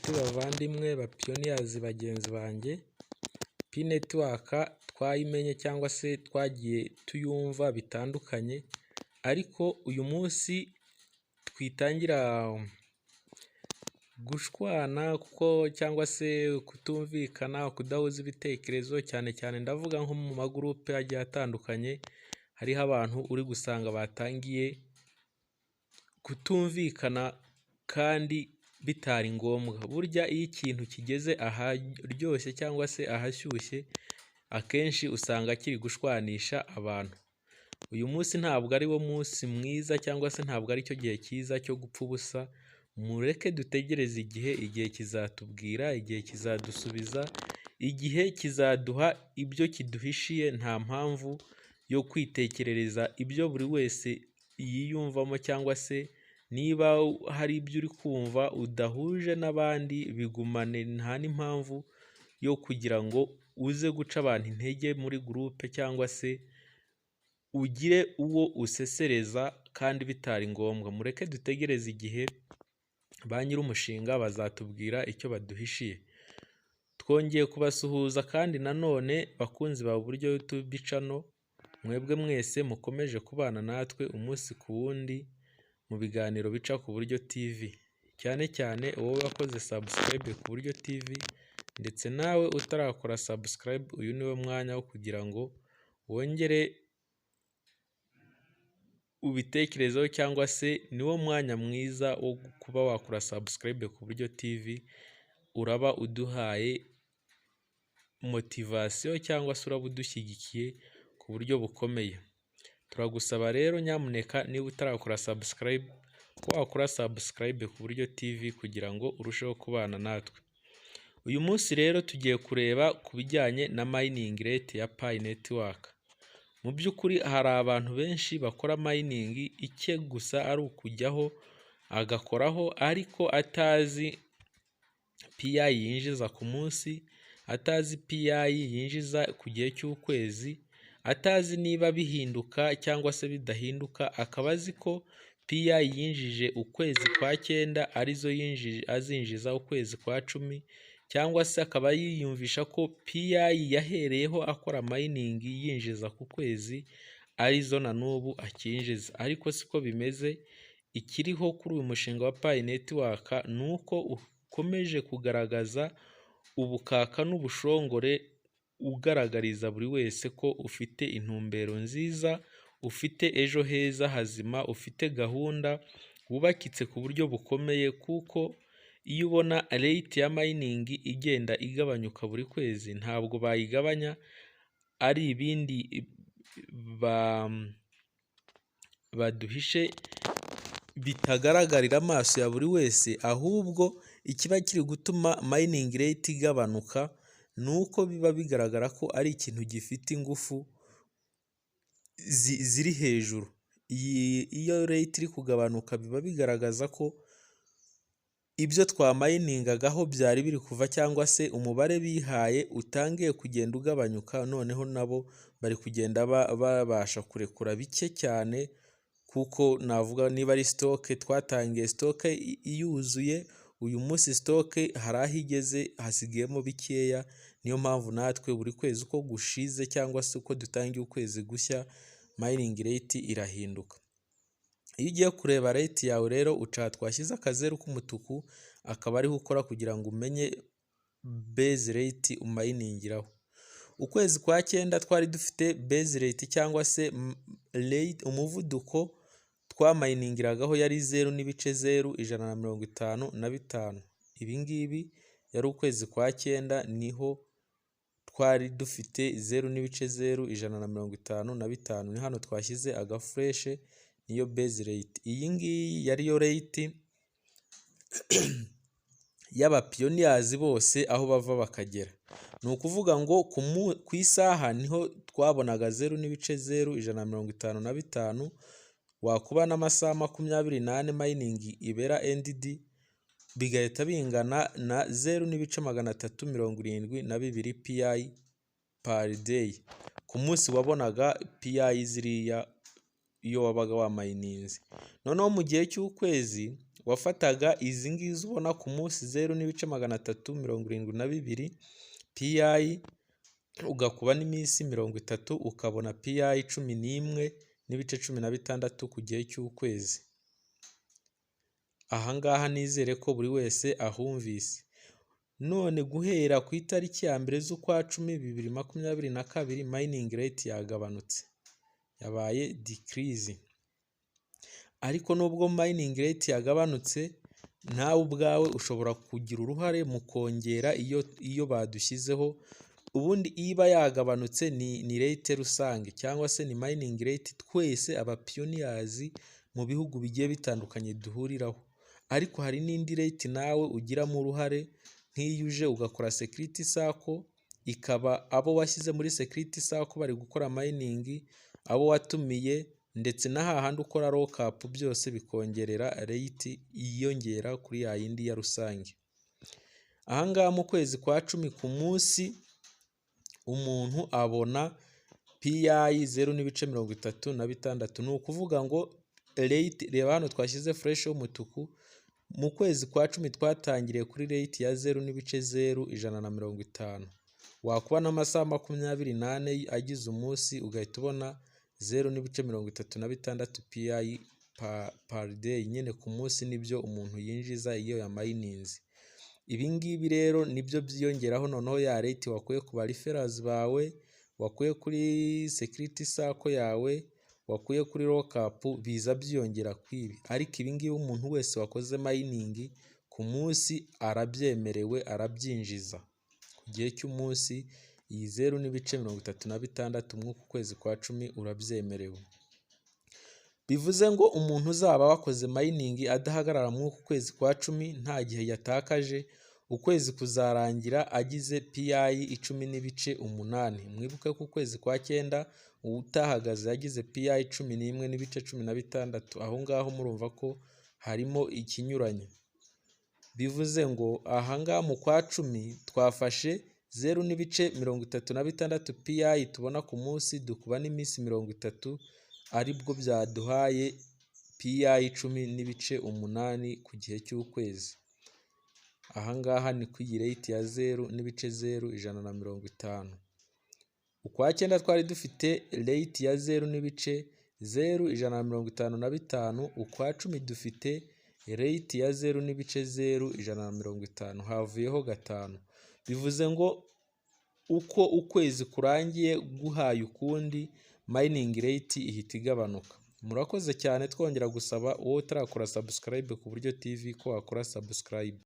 Nshuti bavandimwe, ba pioneers bagenzi banjye, Pi Network twayimenye cyangwa se twagiye tuyumva bitandukanye, ariko uyu munsi twitangira gushwana kuko cyangwa se kutumvikana, kudahuza ibitekerezo, cyane cyane ndavuga nko mu magurupe agiye atandukanye, hariho abantu uri gusanga batangiye kutumvikana kandi bitari ngombwa. Burya iyo ikintu kigeze aharyoshye cyangwa se ahashyushye, akenshi usanga kiri gushwanisha abantu. Uyu munsi ntabwo ari wo munsi mwiza cyangwa se ntabwo ari cyo gihe cyiza cyo gupfa ubusa, mureke dutegereze igihe, igihe kizatubwira, igihe kizadusubiza, igihe kizaduha ibyo kiduhishiye, nta mpamvu yo kwitekerereza ibyo buri wese yiyumvamo cyangwa se niba hari ibyo uri kumva udahuje n'abandi bigumane, nta n'impamvu yo kugira ngo uze guca abantu intege muri gurupe cyangwa se ugire uwo usesereza kandi bitari ngombwa. Mureke dutegereze igihe, ba nyir'umushinga bazatubwira icyo baduhishiye. Twongeye kubasuhuza kandi nanone bakunzi ba Uburyo YouTube channel, mwebwe mwese mukomeje kubana natwe umunsi ku wundi mu biganiro bica ku Buryo TV. Cyane cyane wowe wakoze subscribe ku Buryo TV ndetse nawe utarakora subscribe, uyu niwo mwanya wo kugira ngo wongere ubitekerezeho cyangwa se niwo mwanya mwiza wo kuba wakora subscribe ku Buryo TV, uraba uduhaye motivation cyangwa se uraba udushyigikiye ku buryo bukomeye. Turagusaba rero nyamuneka niba utarakora subscribe ko wakora subscribe ku Buryo TV kugira ngo urusheho kubana natwe. Uyu munsi rero tugiye kureba ku bijyanye na mining rate ya Pi Network. Mu by'ukuri hari abantu benshi bakora mining, icye gusa ari ukujyaho agakoraho ariko atazi PI yinjiza ku munsi, atazi PI yinjiza ku gihe cy'ukwezi, atazi niba bihinduka cyangwa se bidahinduka, akaba azi ko PI yinjije ukwezi kwa cyenda arizo yinjije azinjiza ukwezi kwa 10, cyangwa se akaba yiyumvisha ko PI yahereyeho akora mining yinjiza ku kwezi arizo na n'ubu akinjiza, ariko siko bimeze. Ikiriho kuri uyu mushinga wa Pi Network ni uko ukomeje kugaragaza ubukaka n'ubushongore, ugaragariza buri wese ko ufite intumbero nziza, ufite ejo heza hazima, ufite gahunda wubakitse ku buryo bukomeye, kuko iyo ubona rate ya mining igenda igabanyuka buri kwezi, ntabwo bayigabanya ari ibindi baduhishe bitagaragarira amaso ya buri wese, ahubwo ikiba kiri gutuma mining rate igabanuka ni uko biba bigaragara ko ari ikintu gifite ingufu ziri hejuru. Iyo rate iri kugabanuka biba bigaragaza ko ibyo twamayiningagaho byari biri kuva cyangwa se umubare bihaye utangiye kugenda ugabanyuka, noneho nabo bari kugenda babasha kurekura bike cyane, kuko navuga niba ari stock twatangiye stock yuzuye, uyu munsi stock hari aho igeze hasigayemo bikeya, niyo mpamvu natwe buri kwezi uko gushize cyangwa se uko dutangiye ukwezi gushya mining rate irahinduka. Iyo ugiye kureba rate yawe rero uca aha twashyize akazeru k'umutuku, akaba ariho ukora kugira ngo umenye base rate umayiningiraho. Ukwezi kwa cyenda twari dufite base rate cyangwa se rate, umuvuduko twamayiningiragaho yari 0.0155. Ibi ngibi yari ukwezi kwa cyenda, niho twari dufite 0.0155, ni hano twashyize agafureshe, niyo base rate. Iyi ngiyi yari yo rate y'aba pioneers bose aho bava bakagera. Ni ukuvuga ngo ku isaha niho twabonaga 0.0155, wakuba n'amasaha 24 mining ibera ended, bigahita bingana na 0.372 PI per day. Ku munsi wabonaga PI ziriya iyo wabaga wamayininze. Noneho mu gihe cy'ukwezi Wafataga izi ngizi ubona ku munsi, 0.372 PI, ugakuba n'iminsi 30, ukabona PI 11.16 ku gihe cy'ukwezi. Aha ngaha nizere ko buri wese ahumvise. None guhera ku itariki ya 1 z'ukwa 10 2022, mining rate yagabanutse, yabaye decrease. Ariko nubwo mining rate yagabanutse, nawe ubwawe ushobora kugira uruhare mu kongera iyo badushyizeho. Ubundi iyo iba yagabanutse ni rate rusange, cyangwa se ni mining rate twese aba pioneers mu bihugu bigiye bitandukanye duhuriraho. Ariko hari n'indi rate nawe ugiramo uruhare, nk'iyo uje ugakora security circle, ikaba abo washyize muri security circle bari gukora mining, abo watumiye, ndetse na hahandi ukora lockup, byose bikongerera rate yiyongera kuri ya yindi ya rusange. Aha ngaha mu kwezi kwa 10, ku munsi umuntu abona PI 0.36. Ni ukuvuga ngo rate, reba hano twashyize flèche y'umutuku, mu kwezi kwa 10 twatangiriye kuri rate ya 0.0150, wakuba n'amasaha 24 agize umunsi, ugahita ubona 0.36 PI per day nyine, ku munsi nibyo umuntu yinjiza iyo yamayininze. Ibi ngibi rero nibyo byiyongeraho noneho ya rate wakuye ku ba referrals bawe, wakuye kuri security circle yawe, wakuye kuri lockup, biza byiyongera ku ibi. Ariko ibi ngibi umuntu wese wakoze mining ku munsi arabyemerewe, arabyinjiza ku gihe cy'umunsi. Iyi 0.36 mw'uku kwezi kwa 10 urabyemerewe. Bivuze ngo umuntu uzaba wakoze mining adahagarara mw'uku kwezi kwa 10, nta gihe yatakaje, ukwezi kuzarangira agize PI 10.8. Mwibuke ko ukwezi kwa 9 utahagaze yagize PI 11.16. Aho ngaho murumva ko harimo ikinyuranyo. Bivuze ngo aha ngaha mu kwa 10 twafashe 0.36 PI tubona ku munsi, dukuba n'iminsi 30, aribwo byaduhaye PI 10.8 ku gihe cy'ukwezi. Aha ngaha ni ku iyi rate ya 0.0150. Ukwa 9 twari dufite rate ya 0.0155, ukwa 10 dufite rate ya 0.0150, havuyeho gatanu. Bivuze ngo uko ukwezi kurangiye guhaye ukundi, mining rate ihita igabanuka. Murakoze cyane, twongera gusaba wowe utarakora subscribe ku Buryo TV ko wakora subscribe.